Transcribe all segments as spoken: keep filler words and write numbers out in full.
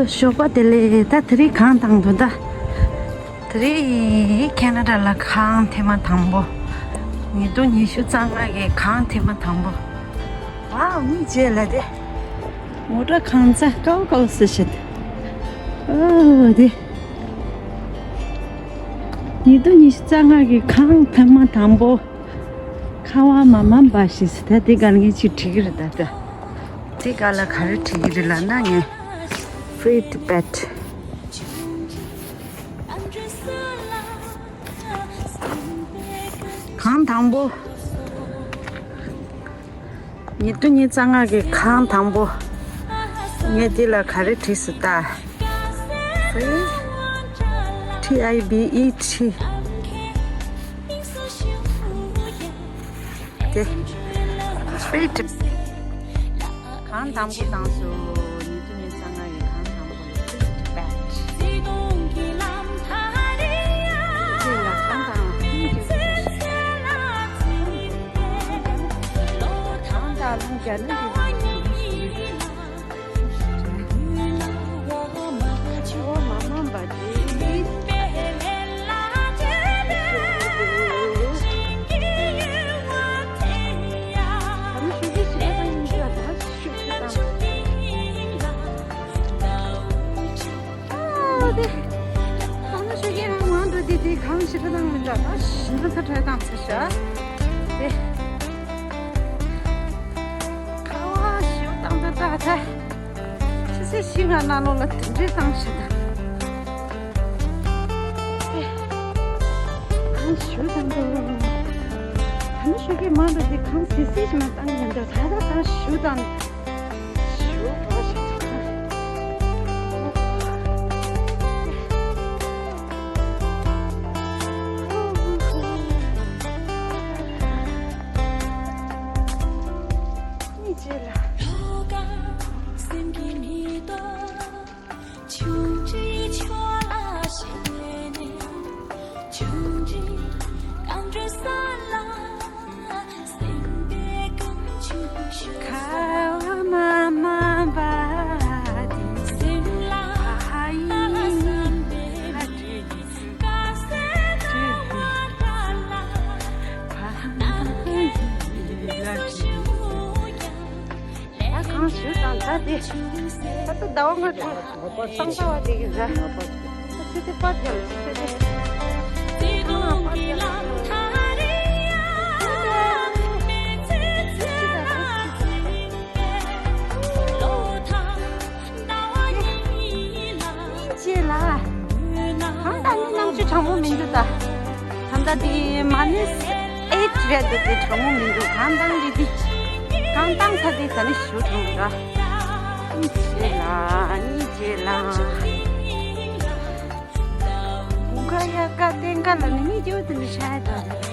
ཞོགས་པ་བདེ་ལེགས། ད་དེ་རིང་གངས་དང་པོ། ད་དེ་རིང་ཁེ་ན་ཌ་ལ་གངས་ཐེངས་མ་དང་པོ། ཉིས་སྟོང་ཉི་ཤུ་རྩ་ལྔ་གི་གངས་ཐེངས་མ་དང་པོ། ཝའོ། གཉིས་བྱས་ལ་དེ། མོ་ཊ་གངས་ཚ་ཀའོ་ཀའོ་ཟེར་བྱེད། ཨོ་དེ། ཉིས་སྟོང་ཉི་ཤུ་རྩ་ལྔ་གི་གངས་ཐེངས་མ་དང་པོ། ཁ་བ་མ་མ་འབའ་ཞིག་ཟེར། ད་དེ་གར་ངས་ཅིག་བྲིས་ཀྱི་རེད། ད་ད་དེ་ག་ལ་ག་རེ་བྲིས་ཀྱི་རེད་ལབ་ན། ངས་Free Tibet། གངས་དང་པོ། ཉིས་སྟོང་ཉི་ཤུ་རྩ་ལྔ་གི་གངས་དང་པོ། ངས་འདི་ལ་ག་རེ་བྲིས་སོང་ད། Free T I B E T། དེ། Free Tibet། གངས་དང་པོ་བཏང་སོང་། ཉིས་སྟོང་ཉི་ཤུ་རྩ་ལྔ་གི་གངས་དང་པོ་ལ་Free Tibet། དེ་ལ་གངས་དང་། གངས་དང་རླུང་རྒྱ་ནི་འདི། ཨོ་མ་མ་འབའ་དེ། ཨོ་དེ། ཨ་ནི་ཤོད་ཀྱི་རང་མང་དུ་དེ་དེ་གངས་ཞེ་དྲག་བཏང་མི་འདུག་ད་ཞེ་དྲག་ཚ་དྲོད་བཏང་ཚར་ཤག་དེ། ཁ་བ་ཞེ་པོ་བཏང་ད་ད་ད། ཕྱི་ཚེས་བཞི་ལྔ་ནང་ལོགས་ལ་དེ་འདྲས་བཏང་ཤག་ད། དེ། གངས་ཞེ་པོ་བཏང་འདུག་ཨ་ནི་ཤོད་ཀྱི་མང་དུ་དེ་གངས་སིལ་སིལ་ཞིག་མ་བཏང་གི་འདུག་ད་ད་གངས་ཞེ་པོ་བཏང་། ད་གངས་ཞེ་པོ་བཏང་ད་དེ། ད་ལྟ་ཟླ་བ་ལྔ་དྲུག་གཙང་ཟ་བ་དེ་གི་ཟ། ད་ཚེ་དེ་པར་རྒྱབ་ཚེ་དེ། ཅེ་ལ། གངས་བཏང་ནི་ནམ་ཞིག་གྲང་མོ་མི་འདུག་ད། ད་ལྟ་དེ་མ་ནི་ཨེ་ཊི་རེད་འདུག་དེ་གྲང་མོ་མི་འདུག་གངས་བཏང་དེ་དེ། གངས་བཏང་ས་དེ་ད་ནི་ཞེ་པོ་གྲང་མོ་ར། གཉིས་བྱས་ལ། གཉིས་བྱས་ལ། དགུན་ཁ་དབྱར་ཁ་སྟོན་ཁ་ལ་ནི་གཉིས་བྱས་དེ་འདྲ་ཤར་ཡ་ད།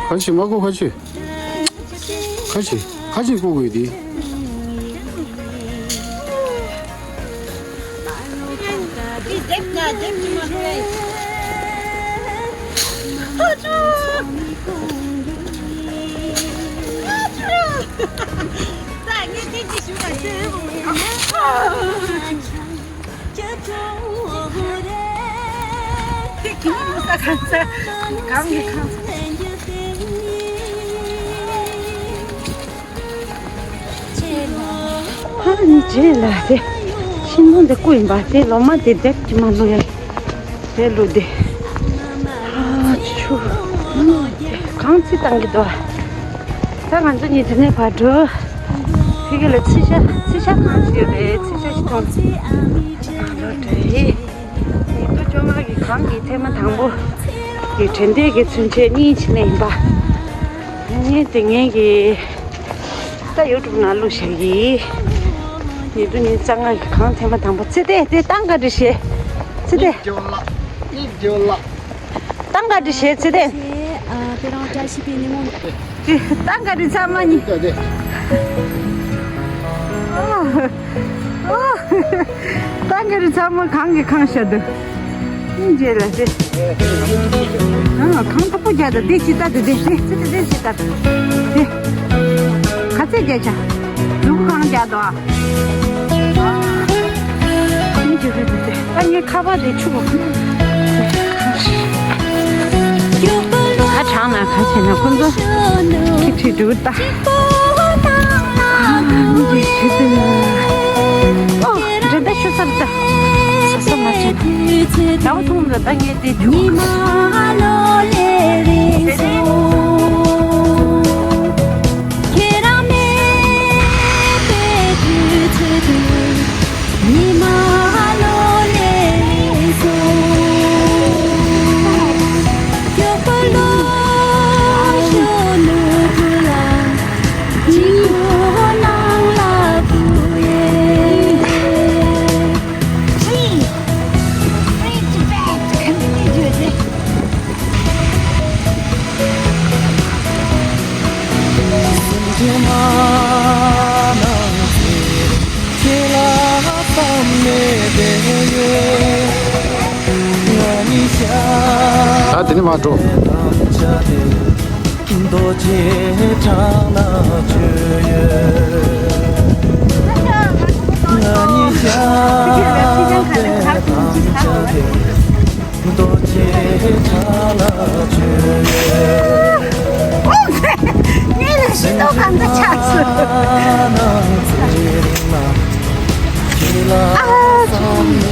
ཁ་ཅིག་མ་གོ་ཁ་ཅིག་ཁ་ཅིག་ཁ་ཅིག་གོ་དགོས་ཏེ། ཧ་ནི་རྗེས་ལ་དེ་ཤིང་སྡོང་དེ་རྐུ་ཡིན་པ་དེ་ལོ་མ་དེ་དེབ་ཀྱི་མ་བླུག་ཡ་དེ་བླུག་དེ། ཨ་ཆུ་གངས་ཚི་བཏང་གི་འདུག་ད་ང་ཚོ་གཉིས་དེ་ནས་ཕར་འགྲོ། ཕ་གི་ལ་ཚི་ཤ་ཚི་ཤ་གང་ཞིག་ཡོད་རེད། ཚི་ཤ་ཞིག་ཐོངས། ཨ་ལོ་དྲ་ཡི། ཉིས་སྟོང་བཅོ་ལྔ་གི་གངས་ཀྱི་ཐེངས་མ་དང་པོ་གི་དྲན་རྟེན་གྱི་མཚོན་ཆ་གཉིས་ཕྱི་ནས་ཡིན་པ། ངས་དེ་ངས་ཀྱི་ད་ཡུ་ཊུབ་ནང་བླུགས་བཞག་གི། ཉིས་སྟོང་ཉི་ཤུ་རྩ་ལྔ་གི་གངས་ཐེངས་མ་དང་པོ་ཚེ་བརྟན་དེ་ཏང་ག་འདྲི་ཤེས། ཚེ་བརྟན། ཏང་ག་འདྲི་ཤེས་ཚེ་བརྟན། ཏང་ག་འདྲི་ཚང་མ་ནི། ཏང་ག་འདྲི་ཚང་མ་གངས་ཀྱི་ཁང་ཤ་འདུག་རྗེས་ལ་དེ། ཨ་གང་ཐག་པོ་རྒྱག་དང་དེ་ཅི་ལྟ་དེ་དེ་དེ་དེ་དེ་ཅི་ལྟ་དེ། ག་ཚད་རྒྱག་བྱ། ལུ་གུ་གང་རྒྱག་དོ་ཨ། ཨ་ངའི་ཁ་པར་དེ་ཆུ་བོ། ཁ་གྲང་ན་ག་བྱས་ན་ཁོ་ཚོ་ཁྱི་ཁྲིད་འགྲོ་ད། ཨ་ནི་ཁྱི་ཁྲིད་འགྲོ། ཨོ། འདྲེ་ད་ཤོ་སར་ད། ས་ས་མ་ཆེ། ད་བ་ཐུང་ད་ད་ངས་དེ་ཐུང་། ད་དེ་ནས་མར་འགྲོ། རྡོ་རྗེ་འཆང་ལ་མཆོད་ཡོད། ང་ཉིད་ཤ་སྟག་དམ་བཅའ་དེ། རྡོ་རྗེ་འཆང་ལ་མཆོད་ཡོད། ངས་ལ་ཤི་ཏོ་གང་ག་ཆགས་སོང་། ཨ་ཙི།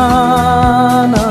ན།